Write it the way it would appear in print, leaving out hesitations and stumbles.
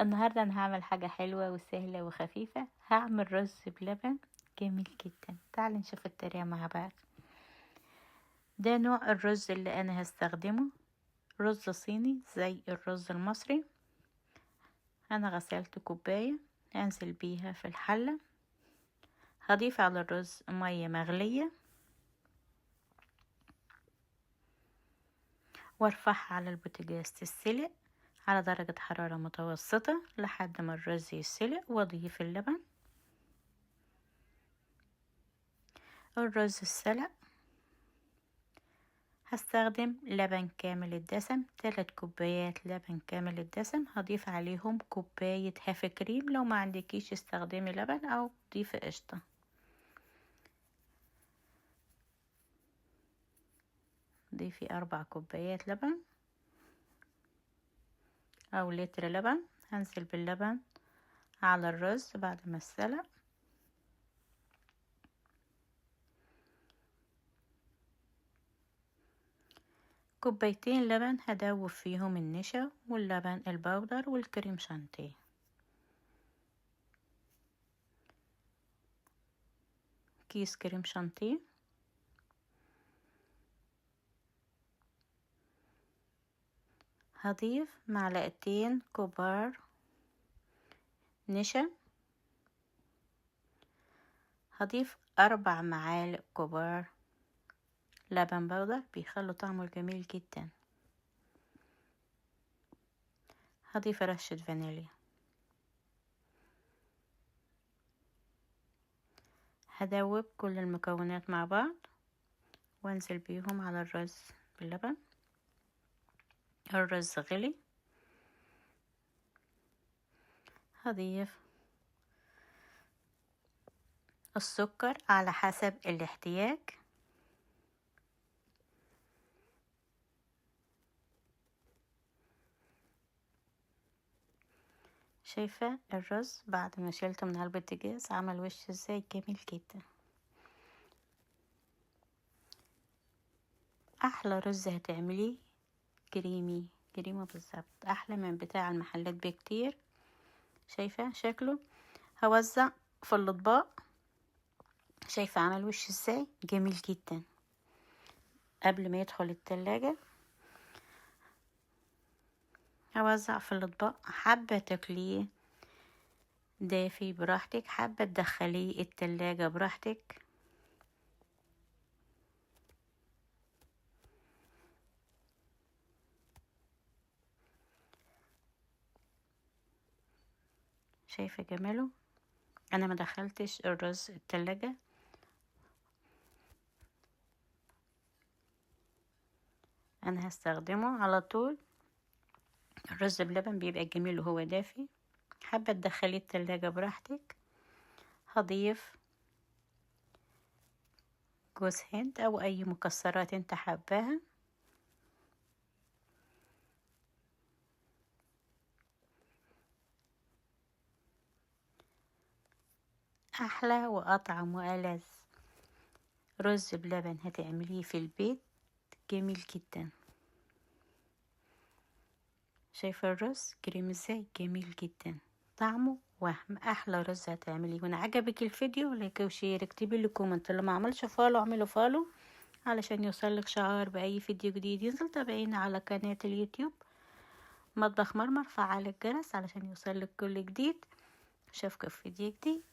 النهاردة أنا هعمل حاجة حلوة وسهلة وخفيفة. هعمل رز بلبن جميل جدا. تعالي نشوف الطريقة مع بعض. ده نوع الرز اللي أنا هستخدمه، رز صيني زي الرز المصري. أنا غسلت كوباية أنزل بيها في الحلة. هضيف على الرز مية مغلية وارفعها على البوتاجاز تتسلق على درجة حرارة متوسطة لحد ما الرز يتسلق، واضيف اللبن. الرز السلق هستخدم لبن كامل الدسم، 3 كوبايات لبن كامل الدسم، هضيف عليهم كوباية half cream. لو ما عندكيش استخدمي لبن او ضيفي قشطة. ضيفي 4 كوبايات لبن او لتر لبن. هنزل باللبن على الرز بعد ما اتسلق. كوبايتين لبن هدوب فيهم النشا واللبن البودر والكريم شانتيه. كيس كريم شانتيه، هضيف معلقتين كبار نشا، هضيف 4 معالق كبار لبن بودر بيخلوا طعمه جميل جدا. هضيف رشة فانيليا. هدوب كل المكونات مع بعض وانزل بيهم على الرز باللبن. الرز غلي، هضيف السكر على حسب الاحتياج. شايفة الرز بعد ما شلته من على البوتاجاز عمل وش ازاي؟ جميل جدا. احلى رز هتعمليه كريمي، كريمة بالظبط، احلى من بتاع المحلات بكتير. شايفة شكله؟ هوزع في الاطباق. شايفة عمل وش ازاي؟ جميل جدا. قبل ما يدخل التلاجة هوزع في الاطباق. حابة تاكليه دافي براحتك، حابة تدخليه التلاجة براحتك. شايفة جماله؟ انا ما دخلتش الرز التلاجة. انا هستخدمه على طول. الرز بلبن بيبقى جميل وهو دافي. حابة تدخليه التلاجة براحتك. هضيف جوز هند او اي مكسرات انت حباها. احلى واطعم والذ رز بلبن هتعمليه في البيت، جميل جدا. شايفه الرز كريم ازاي؟ جميل جدا، طعمه وهم. احلى رز هتعمليه. وانا عجبك الفيديو like و share، اكتبي لي comment. اللي ما عملش follow اعملوا follow علشان يوصلك شعار باي فيديو جديد ينزل. تابعينا على قناة اليوتيوب مطبخ مرمر، فعل الجرس علشان يوصلك كل جديد. اشوفكم في فيديو جديد.